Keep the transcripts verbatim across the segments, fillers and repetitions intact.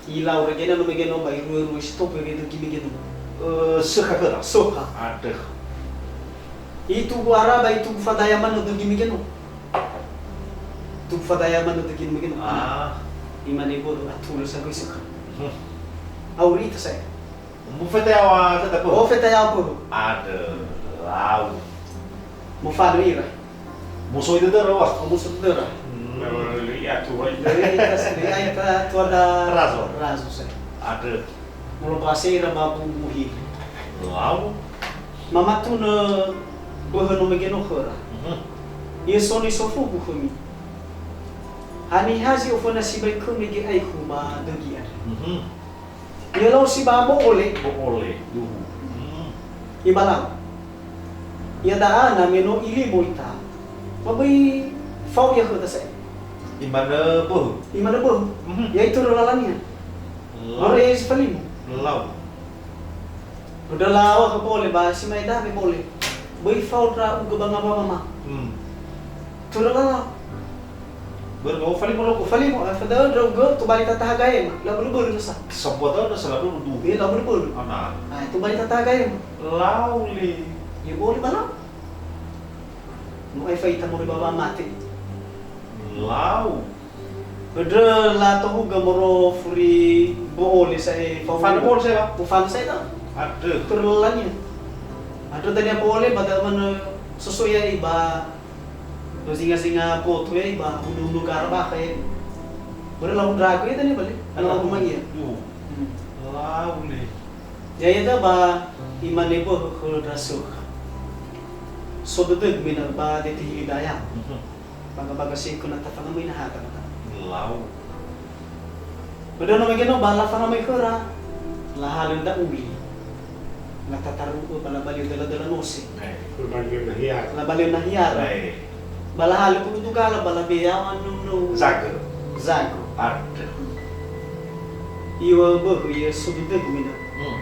Ilau regena no Megeno ba irue-rue si tope wewe dögi Megeno. Eh, sökha khöra. Sökha. Adöh. Itugu ara ba itugu fadaya manö dögi Megeno. Itugu fadaya manö dögi Megeno. Ah. Imane börö, atulö sa göi sökha. Hmm. Auri ita sa'ae. Mufeta yaŵa khöda börö? Oh, feta yaŵa börö. Adöh, lau. Mofanö ira. Mosoi dödöra wa? Oh, mosoi dödöra. Hmm. Lö, lö, lö, ia tua ita. Lö, ita sendiri, ai ta tua da Razo. Razo sa. Adöh. Molombase ira ba bu muhi. Lau. Mamatunö böhö no Megeno khöra. Mhm. Ia so ni sofugu khömi. Haniha zi oföna sibai khö mege aekhu ba dögi andre. Mhm. Ia lau si ba bo'ole. Bo'ole, duhu. Hmm. Ia ba lau. Ia da'a na me no ilimo ita. Ba böi fao ia khöda sa'ae. Imanö böhö. Imanö böhö. Mhm. Ia itörö lalania. Lau. Ore si falimo. Lau. Udah lau khö bo'ole ba si mai dawe bo'ole. Böi fao ndra'ugö ba ngawa mama. Hmm. Törö lalau. Börö ba ofalimo logo. Ofalimo, eh, fadöhö ndra'ugö tobali tataha gaema. Labölö-bölö nasa. Sambua da'ö nasa labölö du. Eh, labölö-bölö. Ana. Ah, tobali tataha gaema. Lau le. Ya boleh ba lau. No ai fa ita moroi ba wamate. Lau. Ödrö latohugö moro furi bo'ole sa'ae. Mofanö bo'ole sa'ae, wa? Mofanö sa'ae ta? Adöh. Törö lalania. Adrö dania bo'ole ba da'ö manö soso'i ya'i ba Lozinga-zinga boto ya, iba hundu-hundu gara bakha ya. Börö lahundragö ya dania bale. Ana aku mai ya. Yo. Hmm. Lau le. Ya, ya, da ba imane böhö khö ndra sökha. So dödögu me na ba dete hili daya. Mhm. Baga-baga si kö na tafangamöi na hata kata. Lau. Bödöno mege no ba lafangamai khöra, lahalö ndra'uli. Latataru'ö ba labali'ö döla-döla nose. Eh. Labali'ö nahiara. Labali'ö nahiara. Eh. Ba lahalö bulutu gala ba labe yaŵa nono. Zagö. Zagö. Adö. Iŵa'ö böhö ia so dödögu mina. Hmm.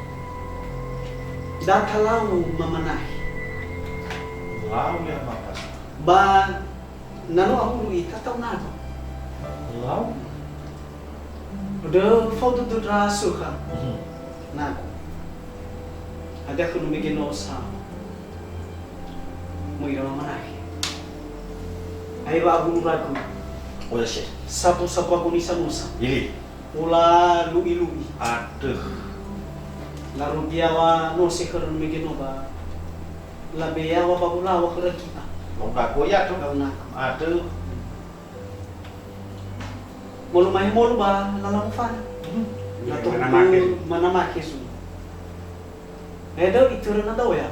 Da talau mamanahi. Lau ya maka. Ba Na no ahulu ita tau nagu. Lau. Dö fao dödö ndra sökha. Mhm. Nagu. Hadia khönu mege no sa. Möi ira mamanahi. Ai wa ahulu ragu. Oya se. Sabu-sabu agu nisa nusa. Ili. Ula lu'i-lu'i. Adö. Larugi yaŵa nose khöra mege no ba. Labe yaŵa ba hulaŵa khöra gi'a. Lau ndrago ya, to? Lau ndrago. Adö. Molu mahe molu ba lala mufana. Hmm. Lato mana make. Mana make su. Edo itörö na dao ya.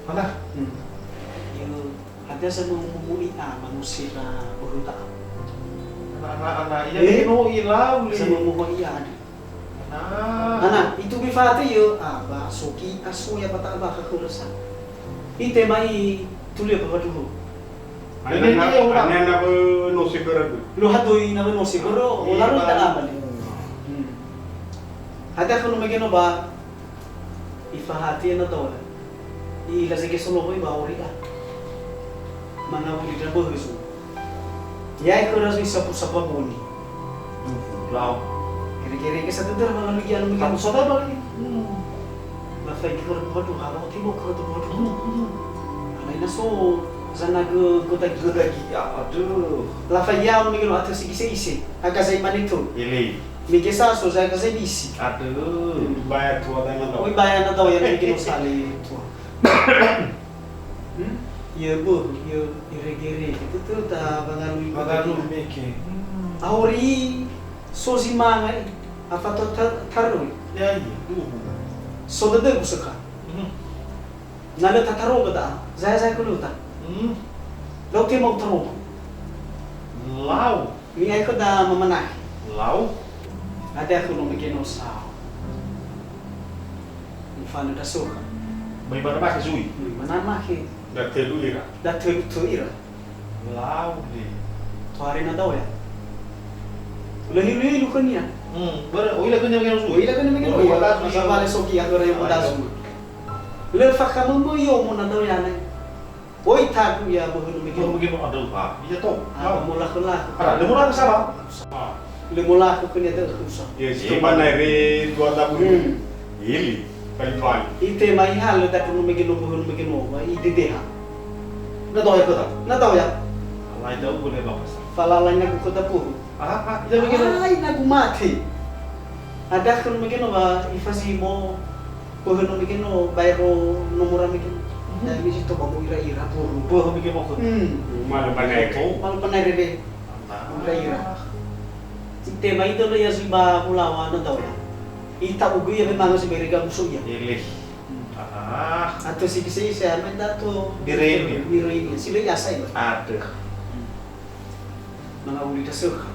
Mana? Hmm. Yo, hadia sa mau mumu i'a manusia na uruta. Ana, ana, ana, iya. Eh? Mege no ilau le. Sa mau mumu i'a, adö. Ah. Ana, itu bifate yö, ah, ba soki aso ya bata ba khöra sa. Ite mai tulia ba baduho. Ini dia orang. Ana na be no segera tu. Lo hatoi na be no segera, oh, lalu tak aman. Hmm. Hadia khönu mege no ba, ifahati na dao. I'ila zege soloho iŵa'ö ori a. Mangawuli ndra böhö so. Ya'i khöra zui sabu-sabu boni. Lau. Gere-gere ke satu der malam lagi anu mega. Sabu-sabu boni. Hmm. Lafaigi khöra, waduh, kalau tibo khöra tu, waduh. Hmm, hmm. Laina so zanagö gödagi. Gödagi, ya, adö. Lafaigi anu mega lo atö sigise-gise. Aga zai mane tu. Ili. Mege sa so zaga zai bisi. Adö. Hmm. Baya tua dana dao. Oi, baya na dao ya mege no sale tua. Hmm? Ya böhö, ya irege-rege. Itu tu ta bangalui. Bangalui mege. Hmm. Ahori so zi manga i. Afa to ta-, taröi. Ya, iya. Uh. So dödögu sökha. Hmm. Na lö tatarogö da'a, zaya-zaya gölöta. Hmm. Lau tema utarogo. Lau. Mi'ae khöda mamanahi. Lau. Hadia khönu mege no sa. Mufanö ndra sökha. Mai mana make zui? Mai mana make. Da tölu ira. Da tölu tö ira. Lau le. Tohare na dao ya. Lö hilu-hilu khönia. Hmm, börö, oh, ila khönia mege no zui. Oh, ila khönia mege no. Oh, iya, masa bale soki aku raya bodazu. Lö fakhamömö yo mo na dao ya ne. Oi tagu ya böhö mege. Böhö mege no adö, ha. Iya to. Ah, lau. Mo lakhö-lakhö. Ada, ada mo lakhö sama. Ah. Lö molakhö khönia da'ö khösa. Ya, si toba na ere dua tabu. Hmm. Ili, kali-kali. Itema ihalö da'ö no mege no, böhö no mege no, ba idedeha. Na dao ya khöda? Na dao ya. Alai da'ö gune ba pasa. Falalai nagu khöda böhö. Ah, ah, ida mege no? Ai nagu mate. Ada khö no mege no ba ifasi mo böhö no mege no, baero nomora mege no. Mhm. Ya, misi toba mo ira-ira böhö. Böhö mege no khö. Hmm. Malu panai. Malu panai rebe. Ira-ira. Itema idolo ia zui ba mulawa na dao ya. Ita'ugö ia memang si berega muso ia. Ele. Ah. Atau si bisa isi ya, main dato. Bireni. Bireni. Si lö iasa ia. Aduh. Manga uli da sökha.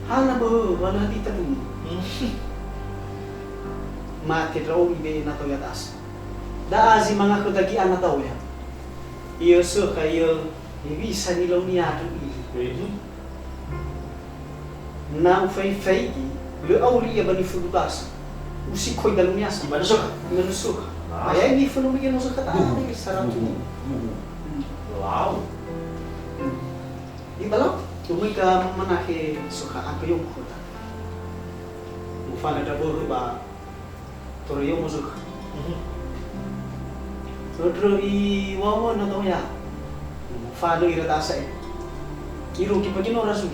Hana böhö, hana hadi tabunu. Hmm. Mate ndra'o ibe'e na dao ya da'asa. Da'a zi manga khöda gi'a na dao ya. Ia sökha, ia hewisa nilau niadö ili. Mhm. Na ufaifaigi, lö auri ia ba nifödu dasa. Usikoi dalu niasa. Imanusukha. Imanusukha. Ah. Ba ya nifönu mege no sökha ta'a, duhu, saratus. Duhu. Duhu. Hmm. Lau. Hmm. Ibalau, umui ka manakhe sökha apa yo khöda. Mufana da böhö ba Toro yomo zukha. Mhm. Ndrö i wawa na dao ya. Fado ira dasa e. Iro ki pagi no rasu.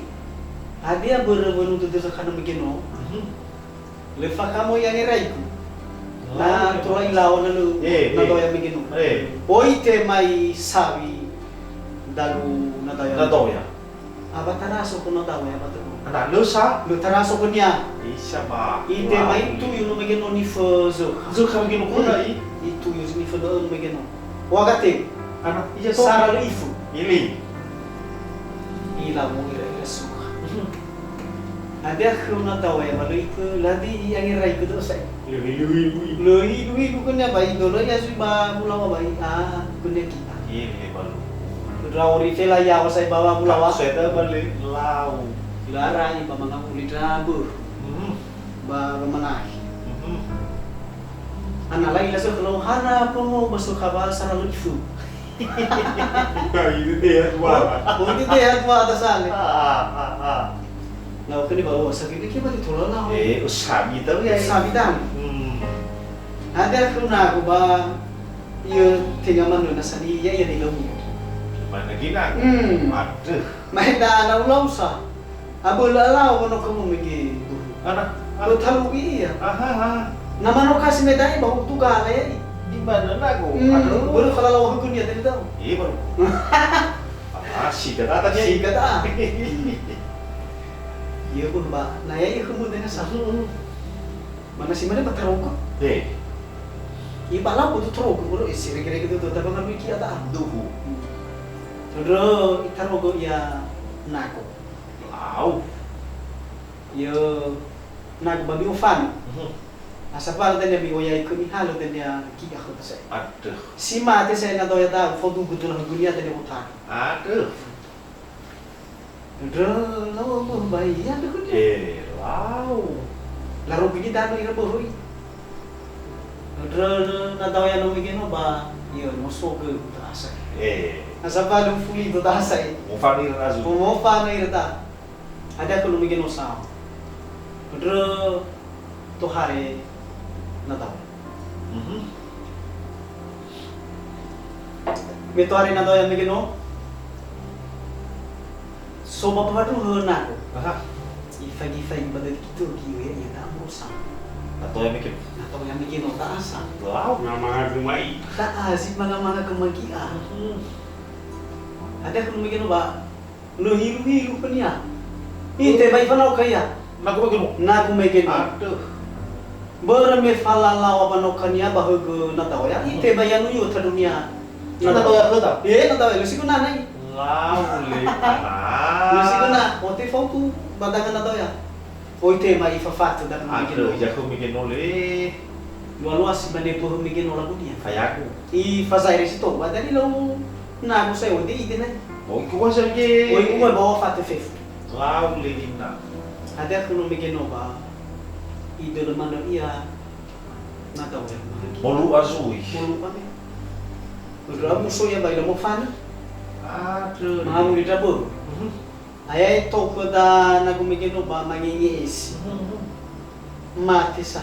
Hadia börö wenu dödö zakhana mege no. Mhm. Lö fakhamo ya ngeraiku. Oh, na tola ilao na lu, eh, na dao ya mege no. Eh. Oi te mai sawi dalu na dao ya. Na dao ya. Aba taraso khö na dao ya ba tö'ö. Ana lö sa? Lö taraso khönia. Isa ba. Ite mai tuyu no mege no nifö zökha. Zökha mege no khöda i? Ituyu zi nifö dö'ö no mege no. Wagate. Ana iya to. Sara lö ifö. Ili. Ila mo ira-ira sukha. Mhm. Ada khö na dao ya ba lö ikö ladi i angerai kö dö'ö sa'i. Lö ilu-ilu. Lö ilu-ilu khönia ba idolo ya zui ba mulawa ba i a khönia kita. Iya, iya, balu. Rauri fela yawa sai bawa mulawa. Saya dah balik lau. Lara i ba manga uli drabu. Mhm. Ba, ba manahi. Mhm. Ana lai la so kalau hana apa mau masuk kabar sana lucu. Bukan itu dia dua. Oh, itu dia dua atas sana. Ah, ah, ah. Lau khönia ba, oh, sabi ke ba di tola lau. Eh, usabi tahu ya. Sabi tahu. Hmm. Ada aku nak ba Ia tenga manö na sani ia ia nilau. Mana gina? Hmm. Aduh. Maenda ana ulau sa. Abölö alao wanoka mu mege. Ana, ana. Lo talu ia. Aha, aha. Na manoka si medai ba hutu gala ia. Di mana nago? Hmm. Aduh. Börö kala lawa hukunia tadi tahu. Iya baru. Ah, siga tata nia. Siga ta. Iya, Bu, Mbak. Na ia, ia humu dengan satu. Hmm. Mana si mane ba tarogo? He. Ibalau boto tarogo, bolo ese rege-rege tutu, tapi ngalui kia ta'a. Duhu. Ndrö itarogo ia nago. Lau. Ia nago ba mi'ofani. Mhm. Asapala tania mi'oyai kö mihalö tania ki'a khöta sa'e. Aduh. Si mate sa'e na dao ia ta'u, fodu gudula hugunia tania otara. Aduh. Ndrö, lau böhöi, ya, ndrö, ndrö. Eh, lau. Laro bini danö ira böhöi. Ndrö, na dao ya no mege no ba, ya, no sogö, terasa. Eh. Asa ba lu fuli to terasa, eh. Mofanö ira razu. Mofanö ira ta. Ada aku no mege no sa. Ndrö, tohare, na dao. Mhm. Me tohare na dao ya mege no. So ba pawadu hö nago. Aha. Ifagi-fagi ba dödö gitu, gitu ya, ya, na ambo sa. Na dao ya mege no. Na dao ya mege no, ta asa. Wow. Na manga gumai. Ta azi manga-manga kemagi'a. Mhm. Ada aku mege no ba. Lö hilu-hilu khönia. Ite ba ifanaoka ia. Nago mege no. Nago mege no. Aduh. Börö me falalawa wanoka nia ba högö na dao ya. Ite ba ia nuyu tadunia. Na dao ya khöda? Eh, na dao ya. Lö si guna nai. Lau le. Lö si guna. Ote fautu ba danga na dao ya. Oi tema ifafatö da'ö mege no. Aduh, jago mege no le. Lua-lua si mane böhö mege no lagunia. Fayaku. Ifazaire si toba, dadi lau nago sai ode ide nai. Oi kuasa ge. Oi uwe bawa fatö fefu. Lau le ina. Ada aku no mege no ba. Idölö manö ia na dao ya. Molu azui. Molu ame. Udah muso ya ba ila mofanö. Aduh. Mau ni dabö. Mhm. Ae tou khöda na gumege no ba mangenge'esi. Mate sa.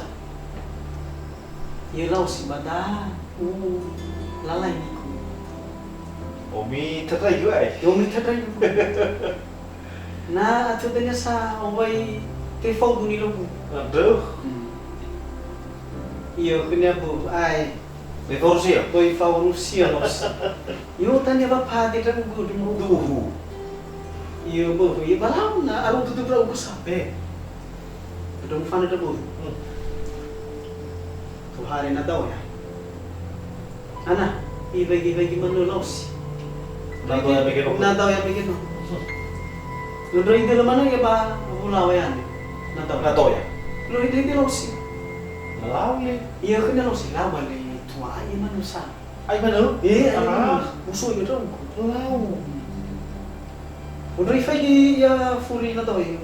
Yö lao si ba da, u lalai niku. Omi tadrai gö ai. Yö omi tadrai gö. Na atö dania sa owai tefau duni logu. Aduh. Hmm. Iyo, khönia bu, ai. Böi fa'orusia? Böi fa'orusia, Los. Yo, tania wa pade ndra'ugö, duhu. Duhu. Iyo, böi, iyo, balau na, aru tutu ndra'ugö sa. Eh. Ada mufana da böi. Hmm. Tohare na dao ya. Ana, ibaigi-baigi manö Laosi. Na dao ya mege no. Na dao ya mege no. Hmm. Londroi dölö manö ya ba wulawa ya ne. Na dao. Na dao ya. Londroi dölö Laosi. Malau le. Iya, khönia Laosi, lau ba le tua ai manö sa. Ai manö? Eh, ai manö. Musuh ya dong. Lau. Udah ifai di ya furi na tahu ya.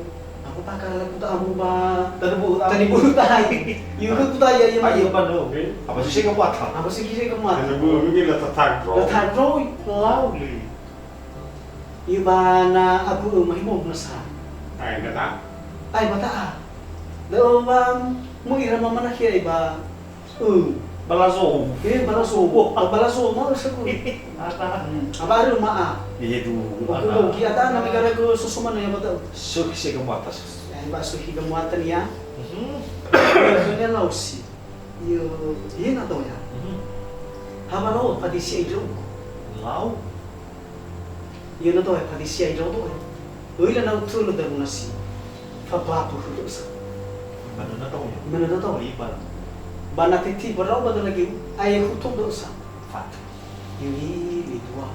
Aku tak kalah aku tak amu ba. Tadi bu, tadi bu tai. Iya, aku tak ya, ya. Ayo manö. Apa sih saya kebuat? Apa sih saya kebuat? Tadi bu, mungkin lah tatang, bro. Tatang, bro. Lau le. Iya ba na abu mai mo na sa. Ai bata. Ai bata. Do ba mu ira mama na khia ba. Hmm. Balazo. Eh, balazo. Oh, ah, balazo, mau saku. Ata. Hmm. Apa ada ma'a? Iya, du. Aku ata. Logi ata na megara ke susu mana ya bata. Suki si ke muatas. Ya, ba suki ke muatan ya. Mhm. Iya, Laosi. Iya, iya na tao ya. Mhm. Haba lao padisia idro. Lau. Iya na tao ya padisia idro to. Oi la na utul da munasi. Fa ba bu sa. Mana na tao ya? Mana na tao? Iban. Ba na titi barau ba lagi, ai huto do sa. Fat. Yuni ni dua.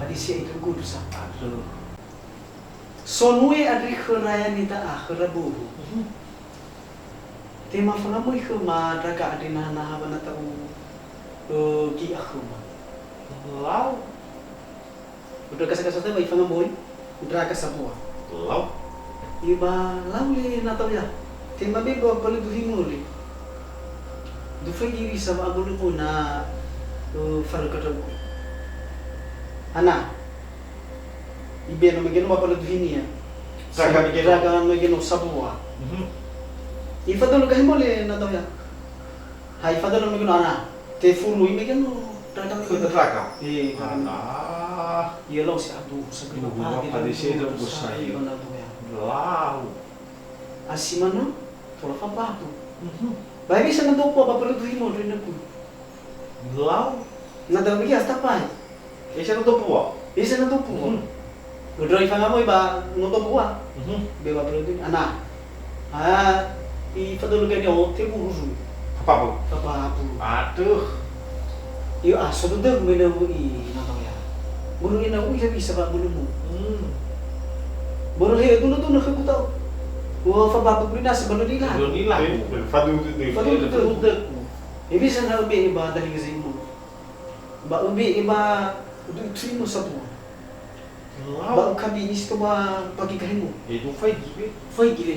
Padisia itu kudu sa. Aduh. Sonue andri khöra ya ni da'a khöra buhu. Mhm. Tema fangamöi khöma ndraga andri naha-naha wa na ta'u, ö, gi'a khöma. Lau. Udah kasa-kasa tema ifangamöi, ndraga sabua. Lau. Iba lau le na tao ya. Tema be ba palu duhi mole. Dufai diri sa wa abulu na, ö, faröka ndra'ugö. Ana. Ibe no mege no ba palu duhinia. Ndraga mege no. Ndraga mege no sabua. Mhm. Ifadölu gahi mole na tao ya. Ha ifadölu mege no ana. Tefulu i mege no ndraga mege no. Ndraga. Eh, ndraga mege no. Alah. Iya lao si adu, sa gila. Duhu pagi, pagi dan se duhu dan duhu sa, sa, iya. Iya, na tao ya. Lau. Asi manö, tola fa babu. Mhm. Ba bisa na tao ba palu duhi mo ndre na ku. Lau. Na tao mege asta pai. Isa na topua. Isa na topua. Hmm. Godroi fangamöi ba no topua. Mhm. Be ba perlu ana. Ah, ifadölu gani ote buhu. Apa bu? Apa bu? Aduh. Yo, ah, so dödögu me na u'i na tao ya. Börö ina u'i la bisa ba bulumu. Hmm. Börö he dulu-dulu khögu tao. Wa fa ba bulu nasi börö nila. Börö nila. Eh, fadu dödögu. Fadu dödögu. Fadu dödögu. E bisa na ube'e ba dalinga zaimu. Ba ube'e ba udu itu imo sabua. Wow. Ba ukabini si to ba pagi gahemu. E, du faigi be. Faigi le.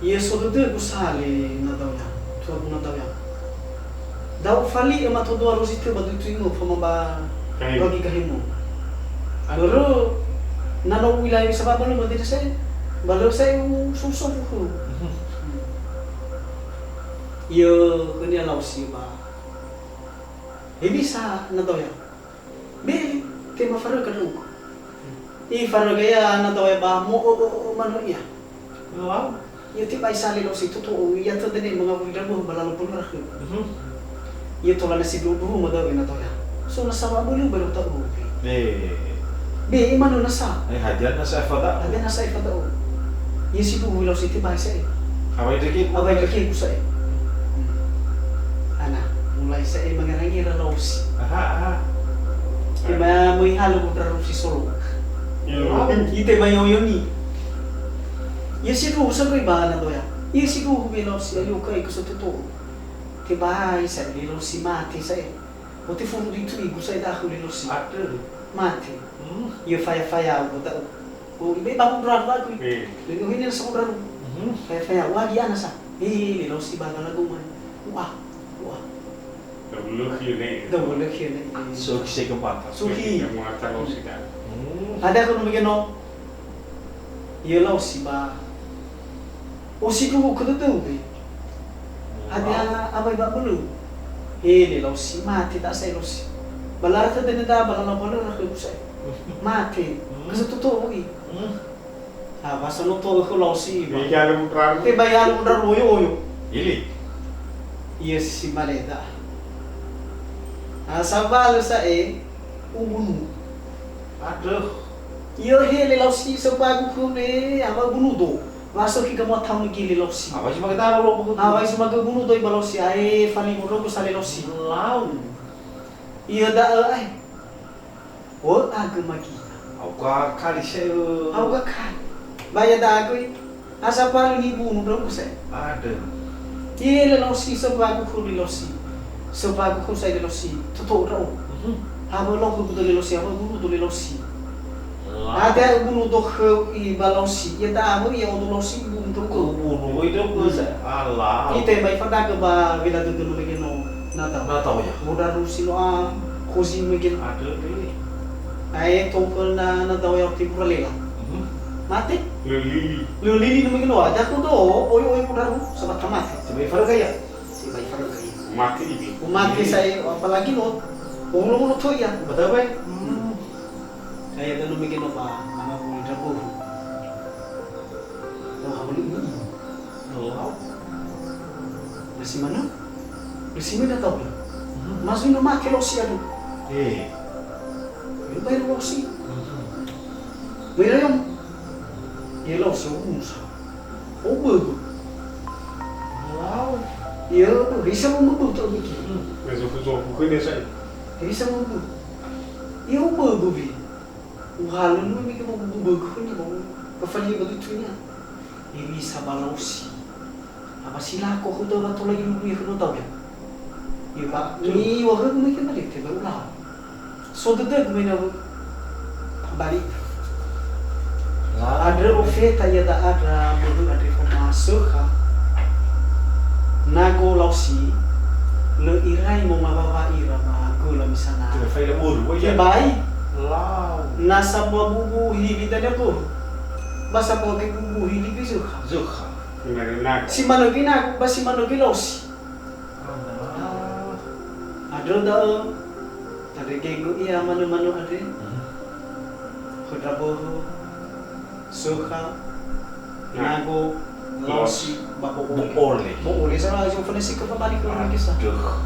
Ia so dödögu sa le na tao ya. Tuagu na tao ya. Da'u fali'ö ma todua rozi tö ba udu itu imo fama ba pagi gahemu. Aduh. Börö na no u'ila bisa ba bölö ma dede sa'e. Ba lö sa'e u so-so buhu. Mhm. Ia khönia lao si ba. He bisa na tao ya. Be, tema faröka ndra'ugö. Ifaröka ia na tao ya ba mo o, o, o, manö ia. Wow. Ia tebai sa le lao si toto'o, ia tö dene mangawuli ndra'ugö ba lalo pölö rakhö. Mhm. Ia tola na si duhu-duhu ma da'ö na tao ya. So na sawa bölö ba lo ta'u. Eh. Be, manö na sa. Eh, hadia na sa fada. Hadia na sa fada. Ia si duhu lao si tebai sa'e. Awai deke. Awai deke ku sa'e. Ana, mulai sa'e mangera-ngera Laosi. Aha, aha. Tema möi halö ku ndra Laosi solo. Iya. Ite mai oyoni. Ia si duhu sa göi ba na tao ya. Ia si duhu be Laosi, ayo kai ku so toto'o. Tebai sa'e le Laosi mate sa'e. Ote furu di tu igu sa'e da'ö le Laosi. Aduh. Mate. Hmm. Ia faya-faya u ta'u. Oh, ibe ba hundra aku. Eh. Lagi hini sa hundra. Mhm. Faya-faya, wah, dia nasa. Eh, le lao si ba galagu mai. Wah, wah. Double kill ne. Double kill ne. So, kise gempa. So, ki. Yang mengatakan lo sida. Hmm. Hadia khöu no mege no? Yö Laosi ba. Osindruhu khö dödöu be. Hadia awai ba bölöu? He le Laosi, mate da'a sa'ae Laosi. Ba lala tödöne da'a ba lala balöra khögu sa'ae. Mate. Hmm. Khösa toto oi. Hmm. Ha, ba sa no to'ö khö Laosi ba. Tebai yalö mundraru. Tebai yalö mundraru oyo-oyo. Ili. Iya si male da'a. Ha, sabalö sa'ae ubunu. Aduh. Iya he le Laosi, sobagu khöu ne, ama bunudo. Wa sökhi kamu atau nigi le Laosi. Awai si mage daro lo buku. Awai si mage bunudo iba Laosi. Ae, fali mundrau sa le Laosi. Lau. Iya da'ö ae. Wö agö magi. Au ga kali se. Au ga kali. Ba ya da'ö göi. Asa palu nibunu ndra'ugö sa'ae. Aduh. Ye le Laosi, sobagu khöu le Laosi. Sobagu khöu sa'ae le Laosi. Toto'ö ndra'o. Mhm. Hawö lo khögu dö le Laosi, hawö bunudo le Laosi. Lau. Hadia bunudo khöu iba Laosi. Ya da'ö ya odo Laosi bunudo khöu. Bunu woi do khöu sa'ae. Alah. Ite mai fadaga ba wela dödö no mege no. Nadao. Nadao ya. Modal rusi loa, khozi mege. Aduh, aduh. Ae tongkol na, nadao ya tibura lela. Mhm. Mate? Lö lili. Lö lili no mege no, aja ko do, oyo-oyo modal ru, sabata mate. Tebai faraga ya. Tebai faraga ya. Mate ibi. Mate sa'ae, apalagi lo. Ulu-ulu to ya. Betul, Bay? Hmm. Saya danu mege no ba, nama buli drabohu. Lo hawali ini. Lau. Lö si manö? Lö si manö tau ya? Mhm. Ma zui no mate Laosi aduh. Eh. Lö bai Laosi. Mhm. Bai rayom. Ye Laosi, o musa. O böbö. Lau. Ye böbö, isa mo böbö tau miki. Mhm. Bai zofu-zofu khönia sa'ae. Isa mo böbö. Ye o böbö wi. Uhalö nui mege mo böbö khönia, mo kafali ba dutunia. Hewisa ba Laosi. Aba si lako khöu da'ö wa tola ilulu ya khöu no tau ya. Iya ba, ni wa khöu mege ba lete ba ulau. So dödögu mena bali. Andrö ofeta ya da'a ndra böbö andre foma sökha. Nago Laosi, lö irai mo ngawawa ira ba göla misana. Tebai fai la uru, oh iya. Tebai. Lau. Na sambua bubu hili dania böbö. Ba sambua göi bubu hili göi zökha. Zökha. Benar-benar. Si manö göi nagu, ba si manö göi Laosi. Andrö da'ö, tandregegö ia manö-manö andre. Mhm. Khö ndra böhö, sökha, Na. Nago, Laosi, ba bo'ole. Bo'ole. Bo'ole, sa, sa, fana si ke fabali ke orang kisah. Aduh.